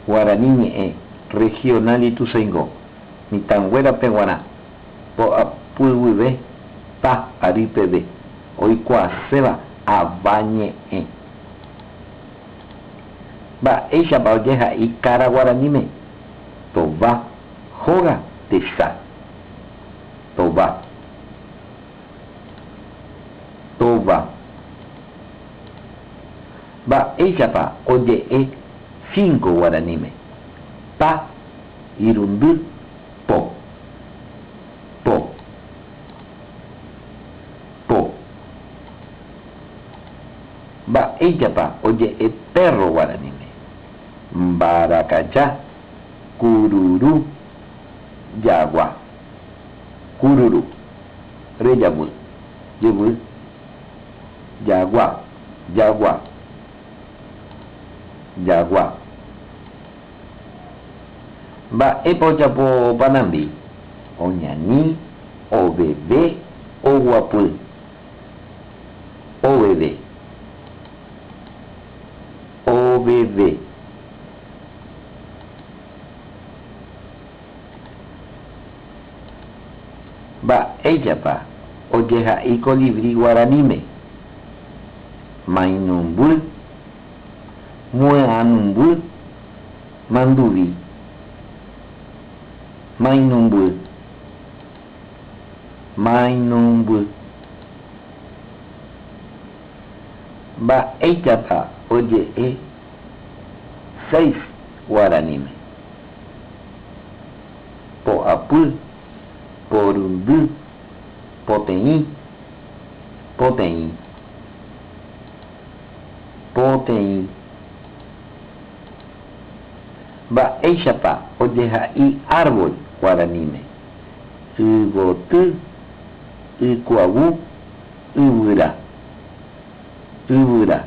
Guarani ñe'ẽ Regional Ituzaingó, mitãnguérape g̃uarã, poapy guive pa ary peve, oikuaaséva avañe'ẽ. Mba'éichapa ojehai kára guaraníme? Tova, hóga, tesa. Tova. Tova. Mba'éichapa oje'e cinco guaraníme? Pa, irundy, po. Po. Po. Mba'éichapa oje'e perro guaraníme? Mbarakaja, kururu, jagua. Kururu. Rejavy. Jevy. Jagua. Jagua. Jagua. Mba'épa ojapo panambi? Oñani, oveve, oguapy. Oveve. Oveve. Mba'éichapa ojehai colibrí guaraníme? Mainumby, mueanumby, manduvi. Mainumby, mainumby. Mba'éichapa oje'e seis guaraníme? Poapy, porundy, poteĩ, poteĩ, poteĩ. Mba'éichapa ojehai árbol guaraníme? Yvoty, ykuavu, yvyra, yvyra,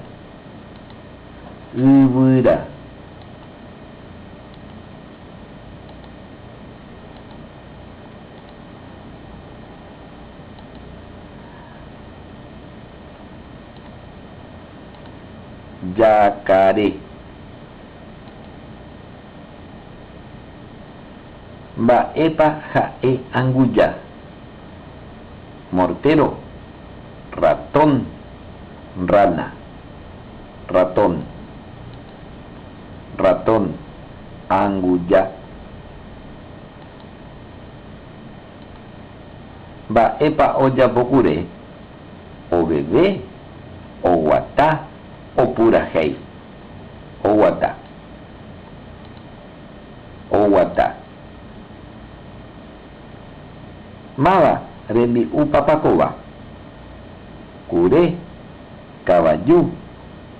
yvyra. Jakare. Mba'épa ha'e anguja? Mortero, ratón, rana. Ratón. Ratón. Anguja. Mba'épa ojapo kure? Oveve, oguata, opurahéi. Oguata. Oguata. Máva rembi'úpapa kóva? Kure, kavaju,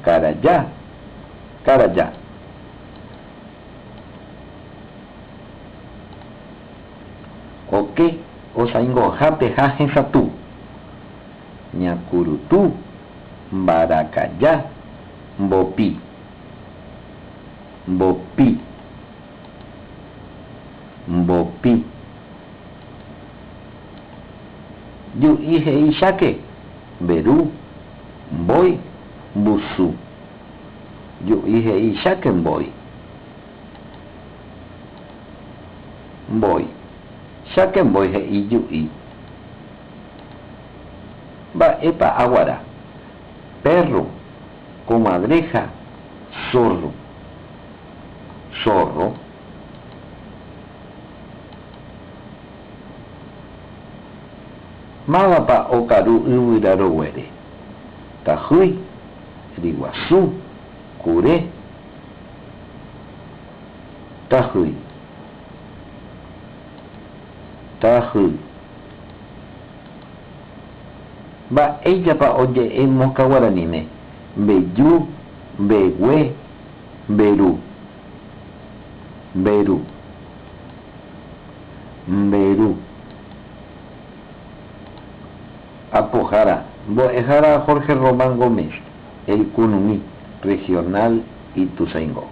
karaja, karaja. Oke osaingohápe ha hesatũ. Ñakurutu, mbarakaja, mbopi. Mbopi. Mbopi. Ju'i he'i cháke, mberu, mbói, mbusu. Ju'i he'i cháke mbói. Mbói. Cháke mbói he'i ju'i. Mba'épa aguara? Perro, comadreja, zorro. Zorro. Mávapa okaru yvyra roguére? Tahýi, ryguasu, kure. Tahýi. Tahýi. Mba'éichapa oje'e mosca guaraníme? Mbeju, mbegue, mberu. Mberu. Mberu. Apohára, Mbo'ehára Jorge Román Gómez, El Kunumi, Regional Ituzaingó.